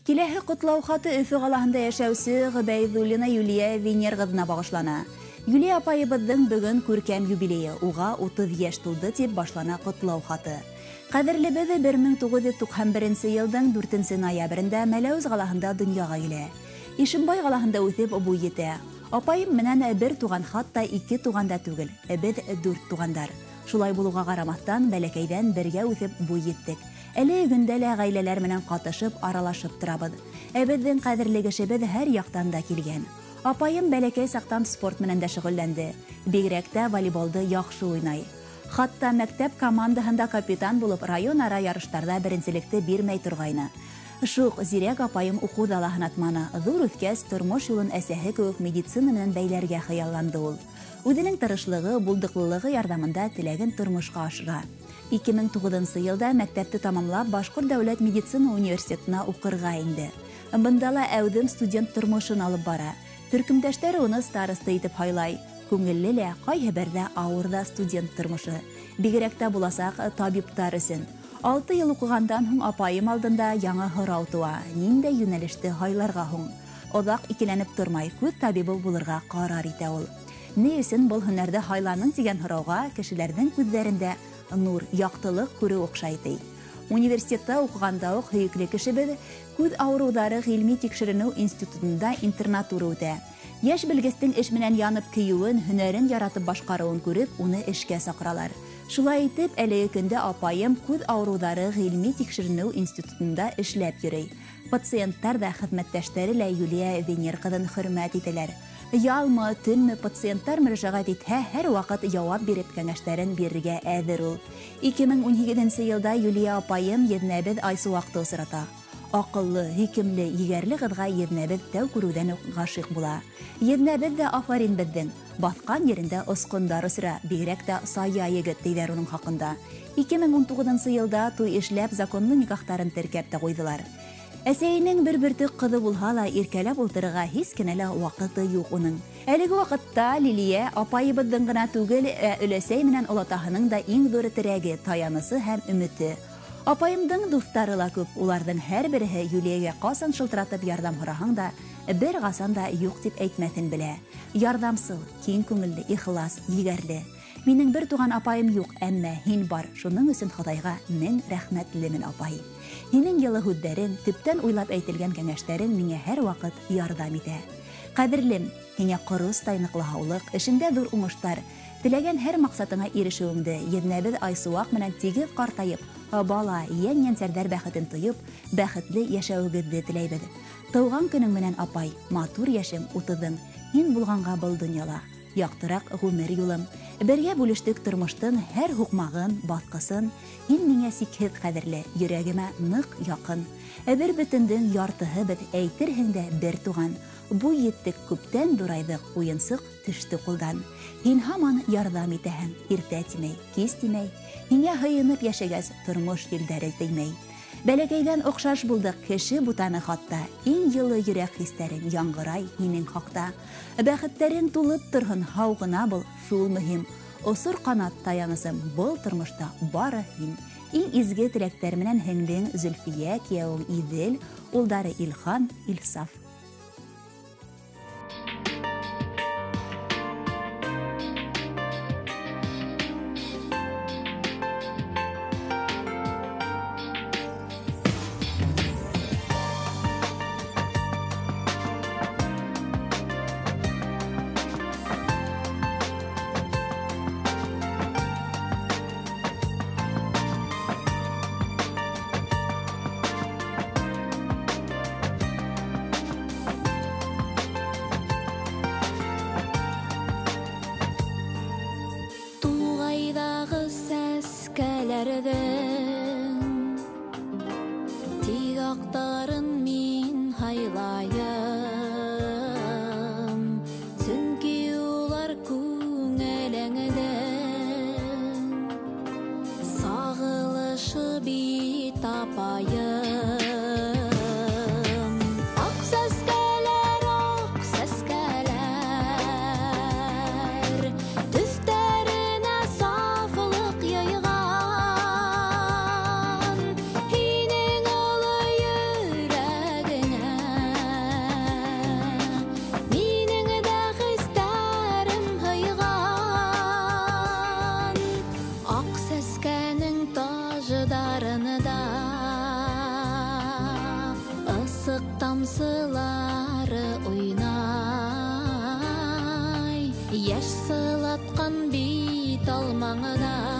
Киләһе ҡотлау хаты Өфө ҡалаһында йәшәүсе Ғөбәйҙуллина Юлия Венер ҡыҙына бағышлана. Юлия апайыбыҙҙың бөгөн күркәм юбилейы, уға 30 йәш тулды тип башлана ҡотлау хаты. Ҡәҙерлебеҙ 1991 йылдың 4 ноябрендә Мәләүез ҡалаһында донъяға килә. Ишембай ҡалаһында үҫеп буй етә. Апайым менән бер туған, хатта ике туған да түгел, беҙ дүрт туғандар. Шулай булыуға ҡарамаҫтан, бәләкәйҙән бергә үҫеп буй еттек. Әле көндә лә ғаиләләр менән ҡатышып, аралашып торабыҙ. Ә беҙҙең ҡәҙерле кешебеҙ һәр яҡтан да килгән. Апайым бәләкәй саҡтан спорт менән дә шөғөлләнде. Бигерәк тә волейболды яҡшы уйнай. Хатта мәктәп командаһында капитан булып район-ара ярыштарҙа беренселекте бирмәй торғайны. Шуҡ зирәк апайым уҡыуҙа ла һынатманы. Ҙур үҫкәс, тормош юлын әсәһе кеүек медицина менән бәйләргә хыялланды ул. Үҙенең тырышлығы, булдыҡлылығы ярҙамында теләген тормошҡа ашыра. 2009 йылда мәктәпте тамамлап, Башҡорт дәүләт медицина университетына уҡырға инде. Бында ла әүҙем студент тормошон алып бара. Төркөмдәштәре уны староста итеп һайлай. Күңелле лә, ҡайһы берҙә ауыр ҙа студент тормошо. Бигерәк тә буласаҡ табиптар өсөн. 6 йыл уҡығандан һуң апайым алдында яңы һорау тыуа. Ниндәй йүнәлеште һайларға һуң? Оҙаҡ икеләнеп тормай, күҙ табибы булырға ҡарар итә ул. Ни өсөн был һөнәрҙе һайланың тигән һорауға кешеләрҙең күҙҙәрендә нур, яҡтылыҡ күреү оҡшай ти. Университетта уҡығанда уҡ һөйөклө кешебеҙ күҙ ауырыуҙары ғилми тикшеренеү институтында интернатура үтә. Йәш белгестең эш менән янып көйөүен, һөнәрен яратып башҡарыуын күреп, уны эшкә саҡыралар. Шулай итеп, әлеге көндә апайым күҙ ауырыуҙары ғилми тикшеренеү институтында эшләп йөрөй. Пациенттар ҙа, хеҙмәттәштәре лә Юлия Венер ҡыҙын хөрмәт итәләр. Ялмы, төнмө пациенттар мөрәжәғәт итһә, һәр ваҡыт яуап биреп кәңәштәрен бирергә әҙер ул. 2018 йылда Юлия апайым еҙнәбеҙ Айсыуаҡты осрата. Аҡыллы, һөйкөмлө, егәрле ҡыҙға еҙнәбеҙ тәү күреүҙән үк ғашиҡ була. Еҙнәбеҙ ҙә афарин беҙҙең. Баҫҡан ерендә осҡондар осра, бигерәк тә сая егет тиҙәр уның хаҡында. 2019 йылда туй эшләп законлы никахтарын теркәп тә ҡуйҙылар. Әсәйенең бер бөртөк ҡыҙы булһа ла иркәләп ултырырға һис кенә лә ваҡыты юҡ уның. Әлеге ваҡытта Лилиә апайыбыҙҙың ғына түгел, ә өләсәй менән олатаһының да иң ҙур терәге, таянысы һәм өмөтө. Апайымдың дуҫтары ла күп, уларҙың һәр береһе Юлиәгә ҡасан шылтыратып ярҙам һораһаң да, бер ҡасан да юҡ тип әйтмәҫен белә. Ярҙамсыл, киң күңелле, ихлас, егәрле. Минең бер туған апайым юҡ, әммә һин бар. Шуның өсөн Хоҙайға мең рәхмәтлемен, апай. Һинең йылы һүҙҙәрең, төптән уйлап әйтелгән кәңәштәрең миңә һәр ваҡыт ярҙам итә. Ҡәҙерлем, һиңә ҡоростай ныҡлы һаулыҡ, эшеңдә ҙур уңыштар, теләгән һәр маҡсатыңа ирешеүеңде, еҙнәбеҙ Айсыуаҡ менән тигеҙ ҡартайып, бала, йән-йәнсәрҙәр бәхетен тойоп, бәхетле йәшәүегеҙҙе теләйбеҙ. Тыуған көнөң менән, апай, матур йәшең 30-ың, һин булғанға был донъяла яҡтыраҡ ғүмер юлым. Бергә бүлештек тормоштоң һәр һуҡмағын, баҫҡысын. Һин миңә сикһеҙ ҡәҙерле, йөрәгемә ныҡ яҡын. Бер бөтөндөң яртыһы беҙ, әйтерһең дә бер туған. Буй еттек, күптән ҙурайҙыҡ, уйынсыҡ төштө ҡулдан. Һин һаман ярҙам итәһең, иртә тимәй, кис тимәй. Һиңә һыйынып йәшәгәс, тормош елдәре теймәй. Бәләкәйҙән оҡшаш булдыҡ, кеше бутаны хатта. Иң йылы йөрәк хистәрең яңғырай һинең хаҡта. Бәхеттәрең тулып торһон, һау ғына был, шул мөһим. Осор ҡанат таянысым, был тормошта бары һин. Иң изге теләктәр менән һеңлең Зөлфиә, кейәүең Иҙел, улдары Илхан, Илсаф. Балсыҡ тамсылары уйнай, йәш сылатҡан бит алмаңдай.